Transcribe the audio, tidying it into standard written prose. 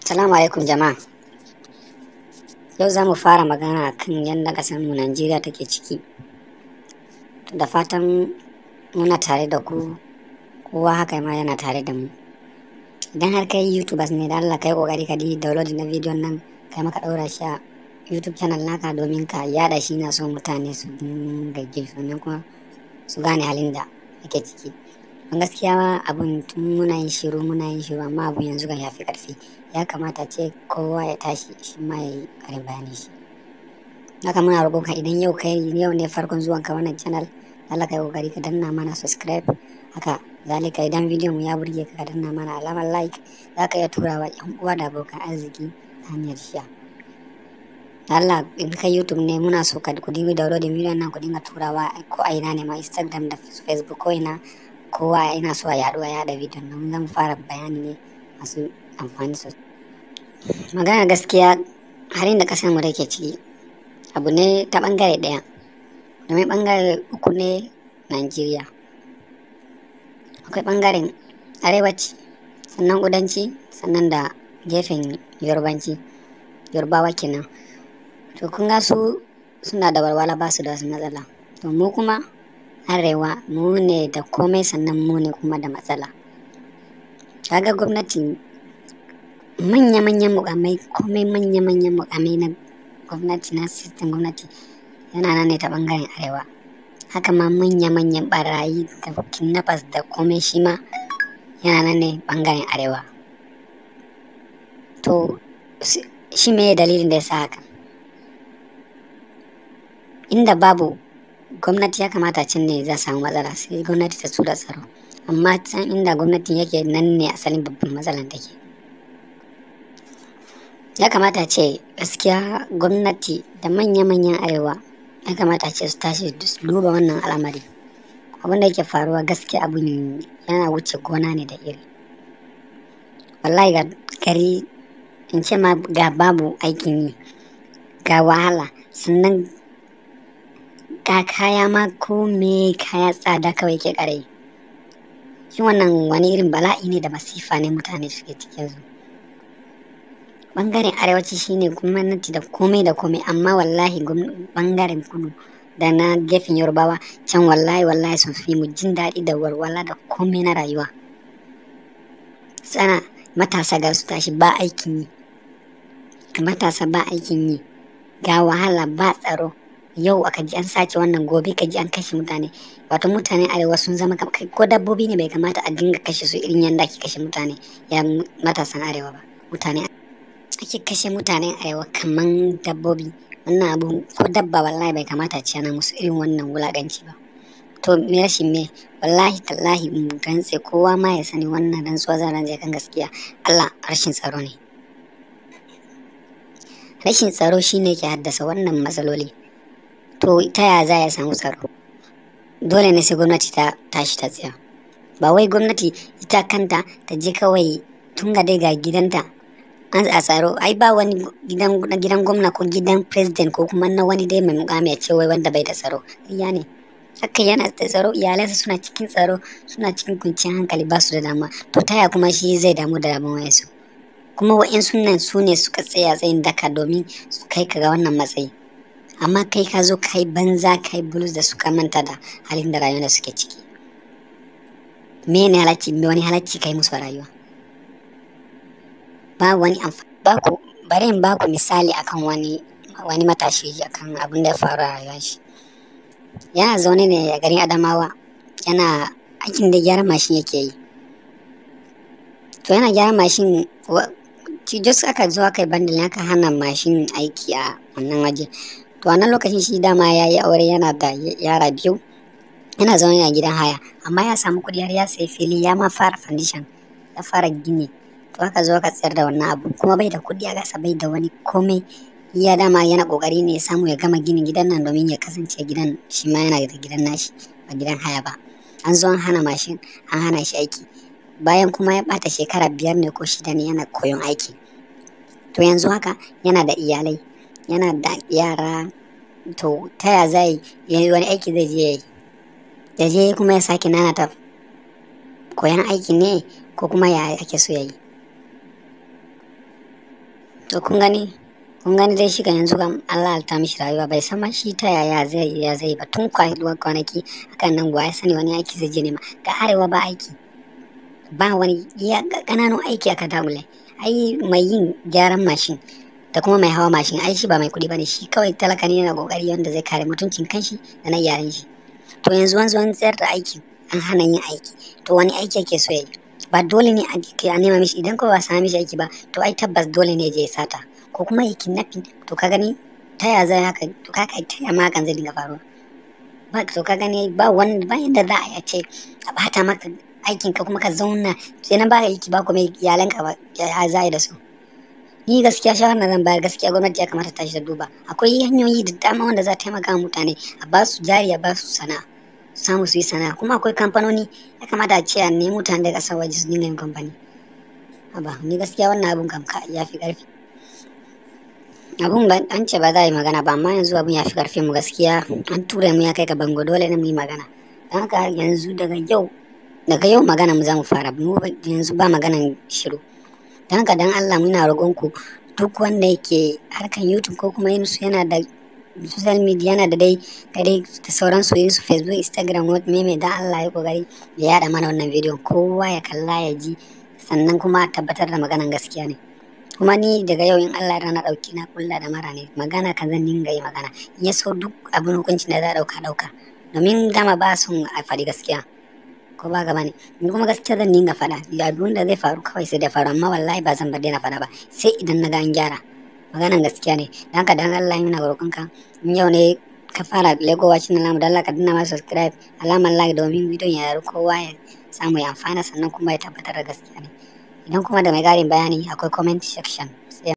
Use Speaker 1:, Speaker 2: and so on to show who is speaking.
Speaker 1: Assalamu alaikum jama'a. Yau za mu fara magana kan yadda ƙasarmu Najeriya take ciki. Da fatan muna tare da ku, kowa haka ma yana tare da mu. Idan har kai YouTubers ne, da Allah kai kokari ka yi download na bidiyon nan, kai maka ɗaura shi a YouTube channel naka domin ka yada shi, na so mutane su dinga ji sannan kuma su gane halin da ake ciki. Don gaskiya ma abun tun muna yin shiru muna yin shiru, amma abun yanzu kan yafi ƙarfi. Ya kamata ce kowa ya tashi shi ma ya yi ƙarin bayani shi. Haka muna roƙon ka, idan yau kai yau ne farkon zuwan ka wannan channel, Allah kai kokari ka danna mana subscribe. Haka zalika idan bidiyon mu ya burge ka, ka danna mana alamar like. Za ka iya turawa yan uwa da abokan arziki ta hanyar share. Allah, in kai YouTube ne, muna so ka ku dinga downloading bidiyon nan, ku dinga turawa ko a ina ne ma, Instagram da Facebook, ko ina, kowa ina so a yaɗu a yaɗa bidiyon nan. Zan fara bayani ne masu amfani sosai. Magana gaskiya, halin da ƙasar mu take ciki abu ne ta ɓangare ɗaya, domin ɓangare uku ne Najeriya. Akwai ɓangaren arewaci, sannan kudanci, sannan da gefen yorubanci, Yorubawa kenan. To kun ga su suna da walwala, ba su da wasu matsala. To mu kuma arewa mu ne da komai, sannan mu ne kuma da matsala. Kaga gwamnati, manya-manyan mukamai, komai manya-manyan mukamai na gwamnati, na system gwamnati, yana nan ne ta bangaren arewa. Haka ma manya-manyan barayi da kidnappers da komai, shi ma yana nan ne bangaren arewa. To shi me dalilin da ya sa haka? Inda babu gwamnati, ya kamata can ne za samu matsala, sai gwamnati ta tura tsaro. Amma can inda gwamnatin yake, nan ne asalin babban matsalan take. Ya kamata ce gaskiya gwamnati da manya-manyan arewa ya kamata ce su tashi su duba wannan al'amari. Abin da yake faruwa, gaskiya abun yana wuce gona ne da iri. Wallahi ga gari, in ce ma ga babu aikin yi, ga wahala, sannan ga kaya ma, ko me kaya tsada kawai ke kare. Shi wannan wani irin bala'i ne da masifa ne mutane suke cikin su? Bangaren arewaci shine gwamnati da komai da komai, amma wallahi bangaren kudu da na gefen Yorubawa can, wallahi wallahi sun fi mu jin daɗi da walwala da komai na rayuwa. Sana matasa ga su tashi ba aikin yi, matasa ba aikin yi, ga wahala, ba tsaro. Yau aka ji an sace wannan, gobe ka ji an kashe mutane. Wato mutane arewa sun zama ko dabbobi ne. Bai kamata a dinga kashe su irin yadda ake kashe mutane ya matasan arewa ba. Mutane ake kashe mutanen arewa kaman dabbobi. Wannan abu ko dabba wallahi bai kamata a ci ana musu irin wannan wulakanci ba. To me rashin me? Wallahi tallahi mu rantse, kowa ma ya sani, wannan rantsuwa zan rantse kan gaskiya Allah, rashin tsaro ne. Rashin tsaro shine ke haddasa wannan matsaloli. To ta yaya za ya samu tsaro? Dole ne sai gwamnati ta tashi ta tsaya. Ba wai gwamnati ita kanta ta je kawai, tun ga dai ga gidanta an a tsaro. Ai ba wani gidan, gidan gwamna ko gidan president ko kuma na wani dai mai mukami, ya ce wai wanda bai da tsaro. Ya ne haka? Yana da tsaro, iyalansa suna cikin tsaro, suna cikin kwanciyar hankali, ba su da damuwa. To taya kuma shi zai damu da damuwa wayansu? Kuma wa'insu nan su ne suka tsaya tsayin daka domin su kai ka ga wannan matsayi, amma kai ka zo kai banza, kai bulus da suka manta da halin da rayuwar da suke ciki. Me ne halacci? Me wani halacci kai musu a rayuwa? Ba wani amfani. Ba ku bari in ba ku misali akan wani matashi, akan abin da ya faru a rayuwar shi. Yana zaune ne a garin Adamawa, yana aikin da gyaran mashin yake yi. To yana gyaran mashin, just aka zo aka yi bandin, aka hana mashin aiki a wannan waje. To wannan lokacin shi dama ya yi aure, yana da yara biyu, yana zaune a gidan haya, amma ya samu kuɗi har ya sayi fili, ya ma fara foundation, ya fara gini. To aka zo aka tsayar da wannan abu, kuma bai da kuɗi a gasa, bai da wani komai. Iya dama yana kokari ne ya samu ya gama ginin gidan nan domin ya kasance gidan shi ma yana da gidan nashi, ba gidan haya ba. An zo an hana mashin, an hana shi aiki, bayan kuma ya bata shekara 5 ne ko 6 ne yana koyon aiki. To yanzu haka yana da iyalai, yana da yara. To ta ya zai yi? Wani aiki zai je ya yi? Ya je kuma ya sake nanata koyan aiki ne, ko kuma ya ake so ya yi? To kun gani dai, shi kan yanzu kam Allah ta mishi rayuwa, bai san ma shi ta yaya zai ya zai ba. Tun kwanaki akan nan ya sani wani aiki zai je nema. Ga arewa ba aiki, ba wani ya kananun aiki aka dagule. Ai mai yin gyaran mashin da kuma mai hawa mashin, ai shi ba mai kuɗi bane, shi kawai talaka ne, yana kokari wanda zai kare mutuncin kanshi da na iyalan shi. To yanzu an tsayar da aiki, an hana yin aiki, to wani aiki yake so yayi? Ba dole ne a nema mishi? Idan kawai ba sami mishi aiki ba, to ai tabbas dole ne je ya sata ko kuma ya kidnapping. To ka gani, ta ya zai haka? To ka kai, ta ya ma hakan zai dinga faruwa ba? To ka gani, ba wani ba yanda za a yi a ce a bata maka aikin ka kuma ka zauna sai nan ba aiki, ba kuma iyalanka ba, ya za yi da su? Ni gaskiya shawarar zan bayar, gaskiya gwamnati ya kamata ta tashi da duba. Akwai hanyoyi da dama wanda za a taimaka wa mutane, a ba su jari, a ba su sana'a, samu su yi sana'a. Kuma akwai kamfanoni, ya kamata a ce a nemi mutane da ƙasar waje su dinga yin kamfani. Haba, ni gaskiya wannan abun kam ka ya fi ƙarfi. Abun ba an ce ba za a yi magana ba, amma yanzu abun ya fi ƙarfin mu gaskiya. An tura mu ya kai ga bango, dole ne mu yi magana. Don haka yanzu daga yau magana mu za mu fara. Mu yanzu ba maganan shiru. Don haka, dan Allah muna roƙon ku, duk wanda yake harkan YouTube ko kuma yin su yana da social media, yana da dai dai da sauransu, yin su Facebook, Instagram, meme, dan Allah ya kokari ya yada mana wannan bidiyon, kowa ya kalla ya ji, sannan kuma tabbatar da maganan gaskiya ne. Kuma ni daga yau, in Allah ya na dauki na kulla da mara ne, magana kan zan dinga yi magana. In ya so duk abin hukuncin da za a dauka dauka, domin dama ba son a faɗi gaskiya, ko ba gaba ne. Ni kuma gaskiya zan dinga faɗa. Abin da zai faru kawai sai da faru, amma wallahi ba zan bar daina faɗa ba sai idan na ga an gyara. Maganan gaskiya ne. Dan haka, dan Allah ina roƙonka, in yau ne ka fara legowa channel namu, dan Allah ka danna mana subscribe, alamar like, domin bidiyon ya yaru, kowa ya samu ya amfana, sannan kuma ya tabbatar da gaskiya ne. Idan kuma da mai ƙarin bayani, akwai comment section. Sai